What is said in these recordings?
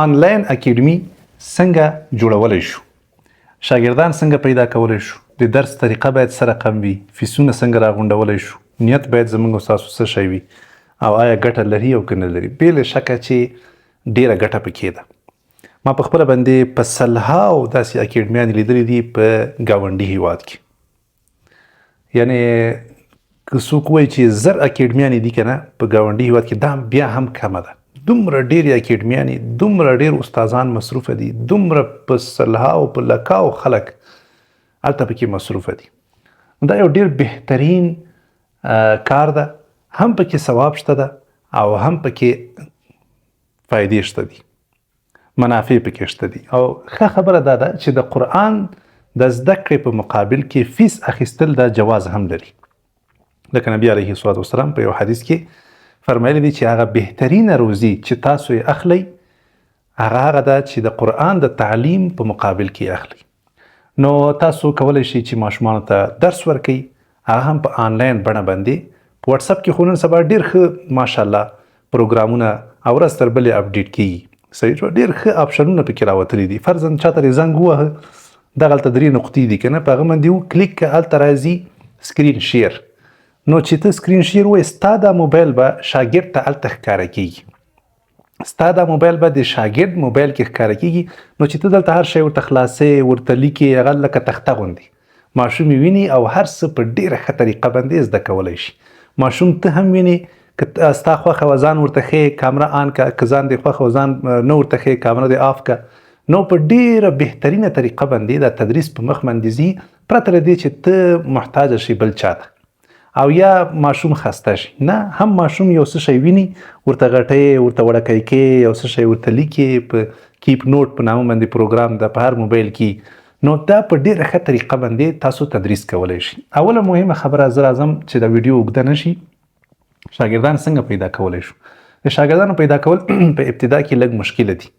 آنلاین اکیډمي څنګه جوړولی شو، شاګردان څنګه پیدا کولی شو، د درس طریقه باید څه رقم وي، فیسونه څنګه راغونډولی شو، نیت باید زموږ او ستاسو څه شی وي او آیا ګټه لري او که نه لري. بې له شکه چې ډیره ګټه پکې ده. ما په خپله باندې په سلهاو داسې اکیډمیانې لیدلې دي په ګاونډي هیواد کې، یعنی که څوک وایي چې 1000 اکیډمیانې دي که نه په ګاونډي هیواد کې، دا بیا هم کمه ده. دومره ډېرې اکیډمیانې، دومره ډېر استادان مصروفه دي، دومره په سلهاو په لکاو خلک هلته پکې مصروفه دي. دا یو ډېر بهترین کار ده، هم پکې ثواب شته ده او هم پکې فایدې شته دي، منافع پکې شته دي. او ښه خبره دا ده چې د قرآن د زده کړې په مقابل کې فیس اخیستل دا جواز هم لري. لکه نبی علیه الصلاة والسلام په یو حدیث کې فرمایلی دی چې هغه بهترینه روزي چې تاسو یې اخلئ هغه هغه ده چې د قرآن د تعلیم په مقابل کې اخلئ. نو تاسو کولی شئ چې ماشومانو ته درس ورکئ، هغه هم په آنلاین بڼه باندې. په واتساپ کې خو نن سبا ډېر ښه ماشاءالله پروګرامونه او ورځ تر بلې اپډیټ کیږي، صحیح شو، ډېر ښه آپشنونه پکې راوتلي دي. فرضاً چاته دې زنګ ووهه، دغلته 3 نقطې دي که نه، په هغه باندې کلیک که هلته راځي سکرین شیر. نو چې ته سکرین شیر وایې، ستا دا موبایل به شاګرد ته هلته ښکاره کیږي، ستا دا موبایل به د شاګرد موبایل کې ښکاره کیږي. نو چې ته دلته هر شی ورته خلاصې ورته لیکې، هغه لکه تخته غوندې ماشوم یې ویني او هر څه په ډېره ښه طریقه باندې زده کولی شي. ماشوم ته هم ویني، که ستا خوښه وه ځان ورته ښیې، کامره آن که، که ځان دې خوښه وه ځان نه ورته ښیې، کامره دې آف که. نو په ډېره بهترینه طریقه باندې دا تدریس په مخ باندې ځي، پرته له دې چې ته محتاج شې بل چاته او یا ماشوم خسته شي. نه، هم ماشوم یو څه شی ویني، ورته غټې، ورته وړکی کې، یو څه شی ورته لیکي، په کیپ نوټ په نامه باندې پروګرام ده په هر موبایل کې. نو دا په ډېره ښه طریقه باندې تاسو تدریس کولی شئ. اوله مهمه خبره زه راځم چې دا ویډیو اوږده نه شي، شاګردان څنګه پیدا کولی شو؟ د شاګردانو پیدا کول په ابتدا کې لږ مشکل دي،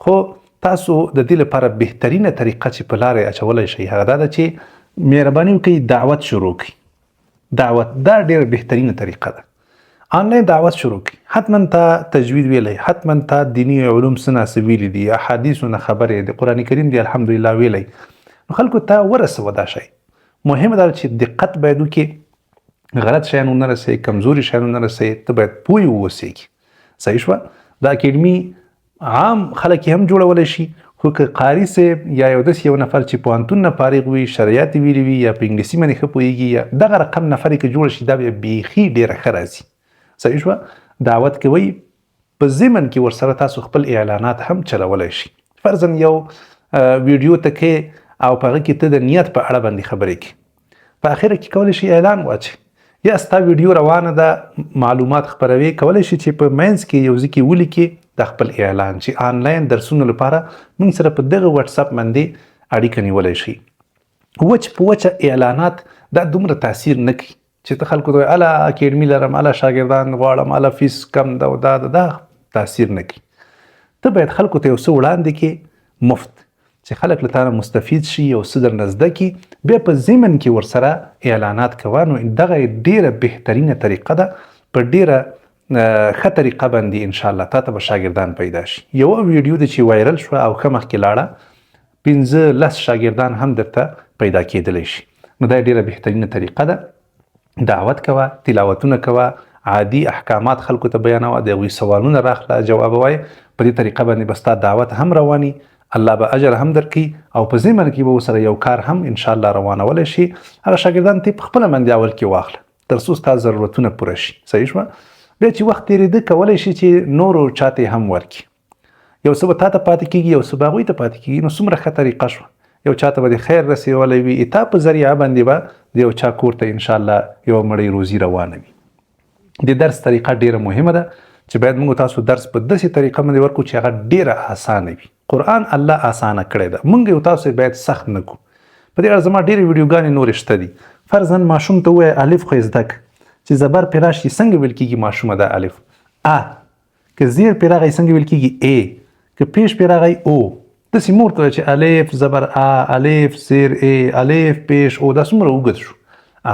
خو تاسو د دې لپاره بهترینه طریقه چې په لاره اچولی شئ هغه دا ده چې مهرباني وکړئ دعوت شروع کړئ. دعوت دا ډېره بهترینه طریقه ده. آنلاین دعوت شروع کړئ. حتما تا تجوید ویلی، حتما تا دیني علوم څه ناڅه ویلي دي، احادیثو نه خبرې د قرآن کریم دی الحمدلله ویلی، نو خلکو ته ورسوه دا شی. مهمه دا ده چې دقت باید وکړې، غلط شیان ونه رسوې، کمزوري شیان ونه رسوې، ته باید پوه واوسېږي. صحیح شوه؟ دا اکیډمي عام خلک یې هم جوړولی شي، خو که قاري صاحب یا یو داسې یو نفر چې پوهنتون نه فارغ وي، شرعیات یې ویلي وي، یا په انګلیسي باندې ښه پوهېږي، یا دغه رقم نفر یې که جوړ شي، دا بیا بیخي ډېره ښه راځي. صحیح شوه؟ دعوت کوئ، په ضمن کې ورسره تاسو خپل اعلانات هم چلولی شئ. فرضاً یو ویډیو ته کې او په هغه کې ته د نیت په اړه باندې خبرې کوې، په اخره کې کولی شي اعلان واچوي، یا ستا ویډیو روانه ده معلومات خپروي، کولی شي چې په منځ کې یو ځای کې ولیکې د خپل اعلان چې آنلاین درسونو لپاره موږ سره په دغه واتساپ باندې اړیکه نیولی شي. وچ په وچه اعلانات دا دومره تاثیر نه کوي چې ته خلکو ته وایې اله اکیډمي لرم، اله شاګردان غواړم، اله فیس کم ده او دا ده، دا تاثیر نه کوي. ته باید خلکو ته یو څه وړاندې کړې مفت، چې خلک له تا نه مستفید شي، یو څه درنه زده کړي، بیا په ضمن کې ورسره اعلانات کوه. نو دغه ډېره بهترینه طریقه ده، په ډېره ښه طریقه باندې انشاءالله تا ته به شاګردان پیدا شي. یوه ویډیو ده چې وایرل شوه او ښه مخکې لاړه، 15 شاګردان هم درته پیدا کېدلی شي. نو دا ډېره بهترینه طریقه ده. دعوت کوه، تلاوتونه کوه، عادي احکامات خلکو ته بیانوه، د هغوی سوالونه راخله جواب وایه. په دې طریقه باندې به ستا دعوت هم رواني، الله به اجر هم درکړي او په ضمن کې به ورسره یو کار هم انشاءالله روانولی شي. هغه شاګردان ته په خپله باندې اول کې واخله تر څو ستا ضرورتونه پوره شي. صحیح شوه؟ بیا چې وخت تېرېده کولی شي چې نورو چاته یې هم ورکړي. یو څه به تا ته پاتې کېږي، یو څه به هغوی ته پاتې کېږي. نو څومره ښه طریقه شوه، یو چاته به د خیر رسېولی وي، تا په ذریعه باندې به د یو چا کور ته انشاءالله یوه مړۍ روزي روانه وي. د درس طریقه ډېره مهمه ده چې باید موږ تاسو درس په داسې طریقه باندې ورکړو چې هغه ډېره اسانه وي. قرآن الله اسانه کړی ده، موږ یو تاسو یې باید سخت نه کړو. په دې اړه زما ډېرې ویډیوګانې نورې شته دي. فرضاً ماشوم ته ووایه الف خو یې زده کړه، چې زبر پرې راشي څنګه ویل کېږي ماشومه دا الف؟ ا. که زیر پرې راغی څنګه ویل کېږي؟ ای. که پیش پرې راغی او. داسې مور ته وایه چې الف زبر ا، الف زیر ای، الف پیش او، دا څومره اوږد شو.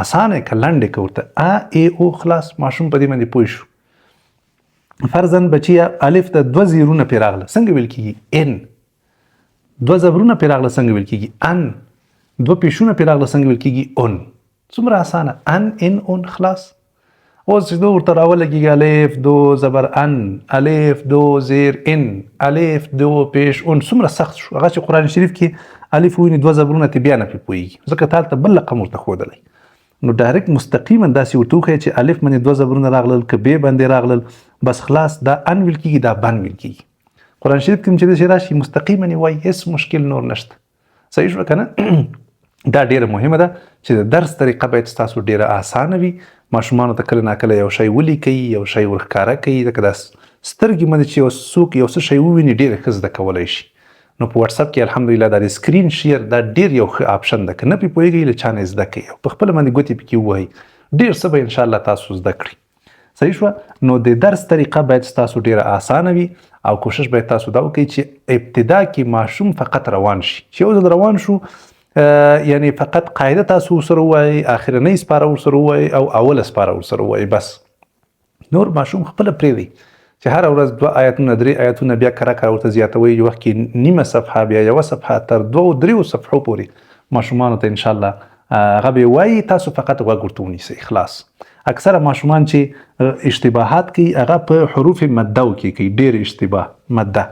اسانه یې که لنډ یې که ورته ا ای او، خلاص ماشوم په دې باندې پوه شو. فرضاً بچیه الف د دوه زیرونه پرې راغله، څنګه ویل کېږي؟ ان. دوه زبرونه پرې راغله، څنګه ویل کېږي؟ ان. دوه پیشونه پرې راغله، څنګه ویل کېږي؟ اون. څومره اسانه، ان ان اون، خلاص. اوس چې دوه ورته راولګېږي، الف دو زبر ان، الف دو زیر ان، الف دو پیش اون، څومره سخت شو. هغه چې قرآن شریف کې الف وویني دوه زبرونه ترې بیا نه پرې پوهېږي، ځکه تا هلته بل رقم ورته ښودلی. نو ډایرکټ مستقیما داسې ورته وښیه چې الف باندې دوه زبرونه راغلل که بې باندې راغلل، بس خلاص، دا ان ویل کېږي، دا بن ویل کېږي. قرآن شریف کې هم چې داسې راشي مستقیما یې وایي، هېڅ مشکل نور نشته. صحیح شوه که نه؟ دا ډېره مهمه ده چې د درس طریقه باید ستاسو ډېره اسانه وي. ماشومانو ته کله ناکله یو شی ولیکئ، یو شی ورښکاره کړئ، ځکه دا سترګې باندې چې یو څوک یو څه شی وویني ډېر ښه زده کولی شي. نو په واتساپ کې الحمدلله دا د سکرین شیر دا ډېر یو ښه آپشن ده، که نه پرې پوهېږئ له چا نه یې زده کړئ او په خپله باندې ګوتې پکې ووهئ، ډېر څه به انشاءالله تاسو زده کړئ. صحیح شوه؟ نو د درس طریقه باید ستاسو ډېره اسانه وي او کوشش باید تاسو دا وکړئ چې ابتدا کې ماشوم فقط روان شي، چې یو ځل روان شو یعنی فقط قاعده تاسو ورسره ووایئ، آخرنۍ سپاره ورسره ووایئ او اوله سپاره ورسره ووایئ، بس. نور ماشوم خپله پرېږدئ چې هره ورځ دوه آیتونه درې آیتونه بیا کرا کرا ورته زیاتوئ، یو وخت کې نیمه صفحه بیا یوه صفحه تر دوو دریو صفحو پورې ماشومانو ته انشاءالله هغه به وایي، تاسو فقط غوږ ورته ونیسئ، خلاص. اکثره ماشومان چې اشتباهات کوي هغه په حروف مده کې کوي، ډېر اشتباه مده.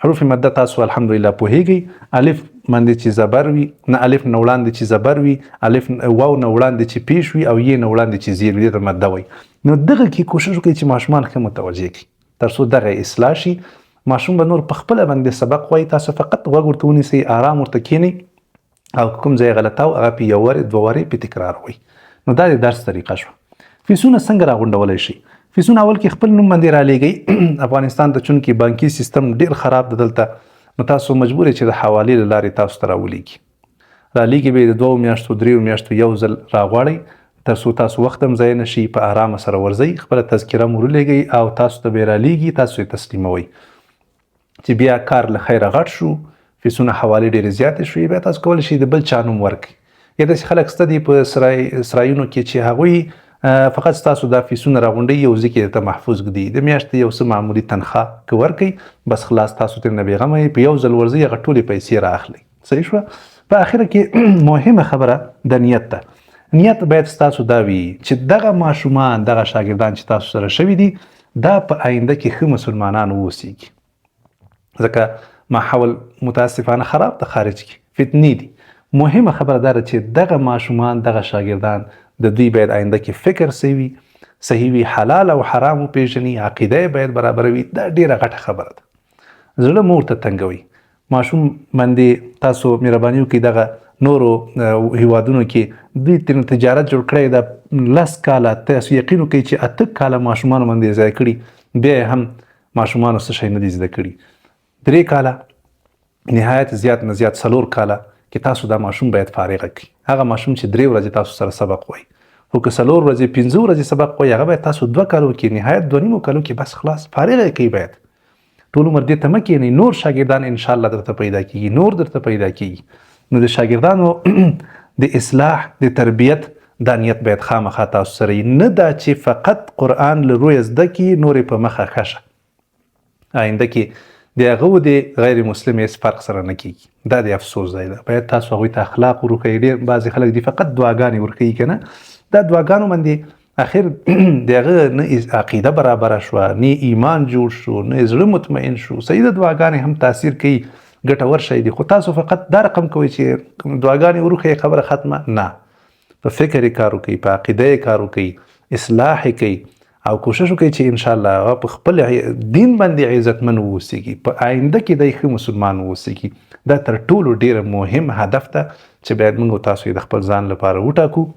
حروف مده تاسو الحمدلله پوهیږئ، الف باندې چې زبر وي، نه الف نه وړاندې چې زبر وي، الف واو نه وړاندې چې پیش وي او یې نه وړاندې چې زیر وي، دې ته مده وایي. نو دغه کې کوشش وکړئ چې ماشومان ښه متوجه کړئ تر څو دغه اصلاح شي. ماشوم به نور په خپله باندې سبق وایي، تاسو فقط غوږ ورته ونیسئ، آرام ورته کښېنئ او کوم ځای غلطه و هغه پې یو وارې دوه وارې پې تکرار وایي. نو دا د درس طریقه شوه. فیسونه څنګه راغونډولی شئ؟ فیسونه اول کې خپل نوم باندې رالیږئ. افغانستان ته چونکې بانکي سیستم ډېر خراب دی دلته، نو تاسو مجبور یئ چې د حوالې له لارې تاسو ته راولیږي. رالیږي به یې د دوو میاشتو دریو میاشتو یو ځل راغواړئ تر څو تاسو وخت هم ضایع نه شي، په ارامه سره ورځئ، خپله تذکره مو ولیږئ او تاسو ته به یې رالیږي، تاسو یې تسلیموئ. چې بیا کار له خیره غټ شو، فیسونه حوالې ډېرې زیاتې شوې، بیا تاسو کولی شئ د بل چا نوم ورکړئ. یا داسې خلک شته دي په سرایونو کې چې هغوی فقط ستاسو دا فیسونه راغونډوي، یو ځای کې درته محفوظ ږدي، د میاشتې یو څه معمولي تنخوا که ورکړئ بس خلاص، تاسو ترې نه بېغمه یئ، په یو ځل ورځئ هغه ټولې پیسې را اخلئ. صحیح شوه؟ په اخره کې مهمه خبره د نیت ده. نیت باید ستاسو دا وي چې دغه ماشومان دغه شاګردان چې تاسو سره شوي دي دا په آینده کې ښه مسلمانان واوسیږي، ځکه ماحول متاسفانه خراب ده، خارج کې فتنې دي. مهمه خبره دا ده چې دغه ماشومان دغه شاګردان د دوی باید آینده کې فکر صحیح وي، صحیح وي، حلال او حرام وپېژني، عقیده یې باید برابره وي. دا ډېره غټه خبره ده. زړه مو ورته تنګوي. ماشوم باندې تاسو مهرباني وکړئ، دغه نورو هیوادونو کې دوی ترې تجارت جوړ کړی دا 10 کاله، تاسو یقین وکړئ چې 8 کاله ماشومانو باندې ضایع کړي، بیا یې هم ماشومانو څه شی نه دي زده کړي. 3 کاله نهایت زیات نه زیات 4 کاله کې تاسو دا ماشوم باید فارغه کړئ. هغه ماشوم چې 3 ورځې تاسو سره سبق وایي، خو که 4 ورځې 5 ورځې سبق وایي، هغه باید تاسو 2 کالو کې نهایت 2.5 کالو کې بس خلاص فارغه یې کړئ. باید ټول عمر دې ته مه کښېنئ، نور شاګردان انشاءالله درته پیدا کېږي، نور درته پیدا کېږي. نو د شاګردانو د اصلاح د تربیت دا نیت باید خامخا تاسو سره وي، نه دا چې فقط قرآن له رویه زده کړي نور یې په مخه ښه شه. آینده کې د هغه د غیر مسلم هېڅ فرق سره نه کېږي. دا د افسوس ځای ده. باید تاسو هغوی ته اخلاق ورښیئ. ډېر بعضې خلک دي فقط دعاګانې ورښیي که نه، دا دعاګانو باندې اخر د هغه نه عقیده برابره شوه، نه ایمان جوړ شو، نه زړه مطمئن شو. صحیح ده، دعاګانې هم تاثیر کوي، ګټور شی دی، خو تاسو فقط دا رقم کوئ چې دعاګانې وروښیئ خبره ختمه نه. په فکر یې کار وکړئ، په عقیده یې کار وکړئ، اصلاح یې کوئ او کوشش وکړئ چې انشاءالله هغه په خپل دین باندې عزتمن واوسېږي، په آینده کې دی ښه مسلمان واوسېږي. دا تر ټولو ډېره مهم هدف ده چې باید موږ او تاسو یې د خپل ځان لپاره وټاکو.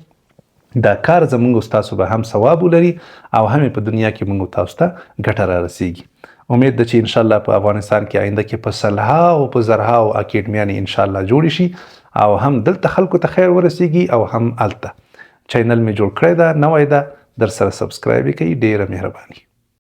دا کار زموږ او ستاسو به هم ثواب ولري او هم په دنیا کې موږ او تاسو ته ګټه را رسیږي. امید ده چې انشاءالله په افغانستان کې آینده کې په سلها او په زرها او اکیډمیانې انشاءالله جوړې شي او هم دلته خلکو ته خیر ورسیږي او هم هلته. چینل مې جوړ کړی ده، نوی ده، در سره سبسکرایب یې کړئ. ډېره مهرباني.